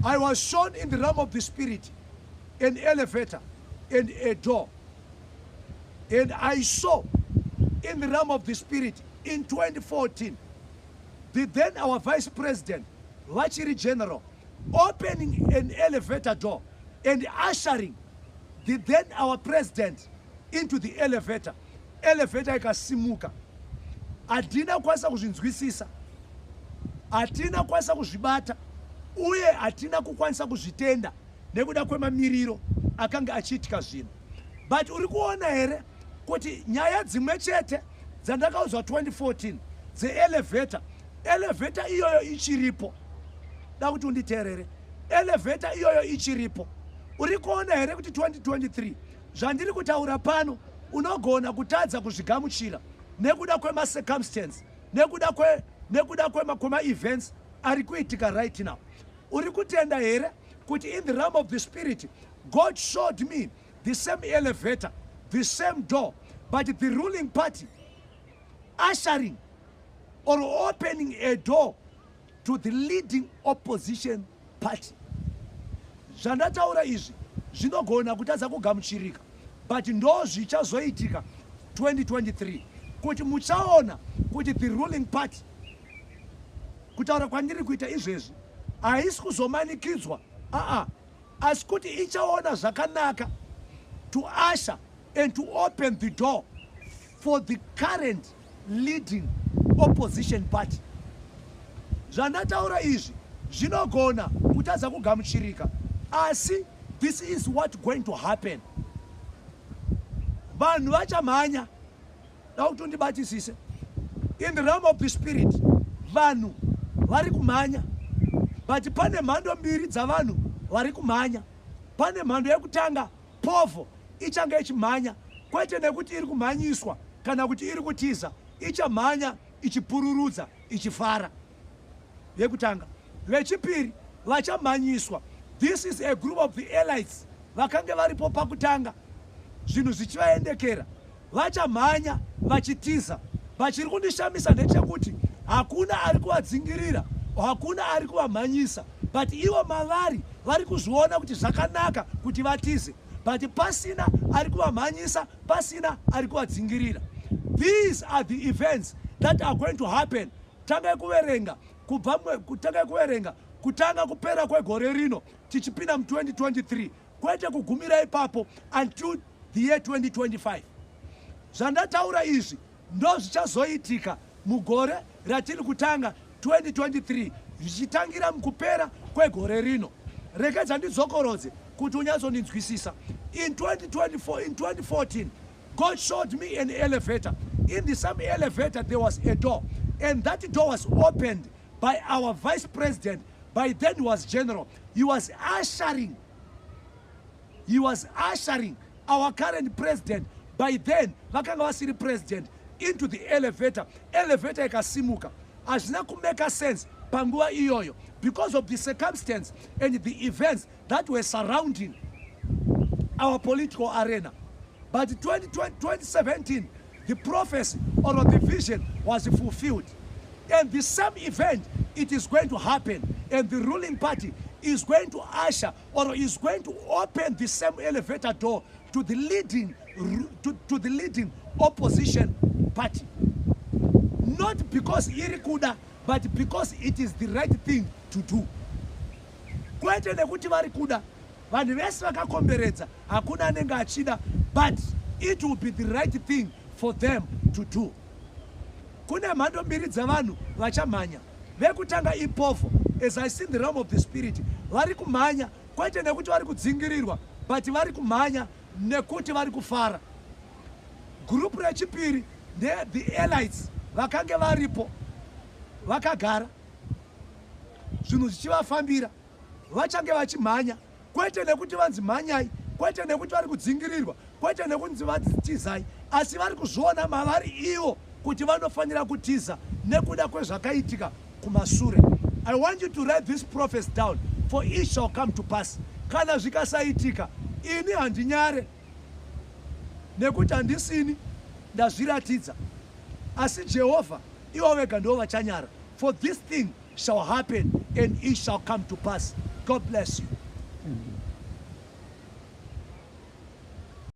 I was shown in the realm of the spirit an elevator and a door. And I saw in the realm of the spirit in 2014 the then our vice president, vachiri general, opening an elevator door and ushering the then our president into the elevator. Elevator ikasimuka. Hatina kukwanisa kuzvinzwisisa, hatina kukwanisa kuzvibata, uye hatina kukwanisa kuzvitenda nekuda kwemamiriro akanga achiitika zvinhu. But uri kuona here kuti nyaya dzimwe chete dzandakaudzwa 2014 dzeelevator, elevator iyoyo ichiripo? Da kuti unditeerere, elevator iyoyo ichiripo. Uri kuona here kuti 2023 zvandiri kutaura pano unogona kutadza kuzvigamuchira nekuda kwemacircumstance, nekuda kwemaevents ari kuitika right now? Uri kutenda here kuti in the realm of the spirit God showed me the same elevator, the same door, but the ruling party ushering or opening a door to the leading opposition party? Zvandataura izvi zvinogona kutadza kugamuchirika, but ndo zvichazoitika 2023, kuti muchaona kuti the ruling party, kutaura kwandiri kuita izvezvi, haisi kuzomanikidzwa, aa, asi kuti ichaona zvakanaka to usher and to open the door for the current leading opposition party. Zvandataura izvi zvinogona kutadza kugamuchirika, asi this is what going to happen. Vanhu vachamhanya. Da kuti undibatisise. In the realm of the spirit vanhu vari kumhanya, but pane mhando mbiri dzavanhu vari kumhanya. Pane mhando yekutanga, povho ichange ichimhanya, kwete nekuti iri kumhanyiswa kana kuti iri kutiza, ichamhanya ichipururudza, ichifara, yekutanga. Vechipiri vachamhanyiswa. This is a group of the elites vakange varipo pakutanga zvinhu zvichivaendekera, vachamhanya vachitiza. Vachiri kundishamisa ndechekuti hakuna ari kuvadzingirira, hakuna ari kuvamhanyisa, but ivo mavari vari kuzviona kuti zvakanaka kuti vatize, but pasina ari kuvamhanyisa, pasina ari kuvadzingirira. These are the events that are going to happen. Tangai kuverenga kubva, tangai kuverenga kutanga kupera kwegore rino tichipinda mu2023, kwete kugumira ipapo, until the year 2025. Zvandataura izvi ndo zvichazoitika mugore ratiri kutanga 2023, zvichitangira mukupera kwegore rino. Rekedza ndidzokorodze kuti unyatsondinzwisisa. In 2024, in 2014 God showed me an elevator. In the same elevator there was a door, and that door was opened by our vice president. By then he was general. He was ushering our current president, by then vakanga vasiri president, into the elevator. Elevator ikasimuka. Hazvina kumake sense panguva iyoyo because of the circumstance and the events that were surrounding our political arena, but 2017 the prophecy or the vision was fulfilled, and the same event, it is going to happen, and the ruling party is going to usher or is going to open the same elevator door to the leading opposition party, not because iri kuda, but because it is the right thing to do. Kwete nekuti vari kuda. Vanhu vese vakakomberedza, hakuna anenge achida, but it will be the right thing for them to do. Kune mhando mbiri dzevanhu vachamhanya. Vekutanga ipovho. As I see the realm of the spirit, vari kumhanya kwete nekuti vari kudzingirirwa, but vari kumhanya nekuti vari kufara. Gurupu rechipiri ndethe elites vakange varipo vakagara, zvinhu zvichivafambira. Vachange vachimhanya kwete nekuti vanzi mhanyai, kwete nekuti vari kudzingirirwa, kwete nekunzi vatizai, asi vari kuzviona mavari ivo kuti vanofanira kutiza nekuda kwezvakaitika kumasure. I want you to write this prophecy down, for it shall come to pass. Kana zvikasaitika, ini handinyare, nekuti handisini ndazviratidza, asi Jehovha ivo vega ndo vachanyara. For this thing shall happen and it shall come to pass. God bless you. Thank you.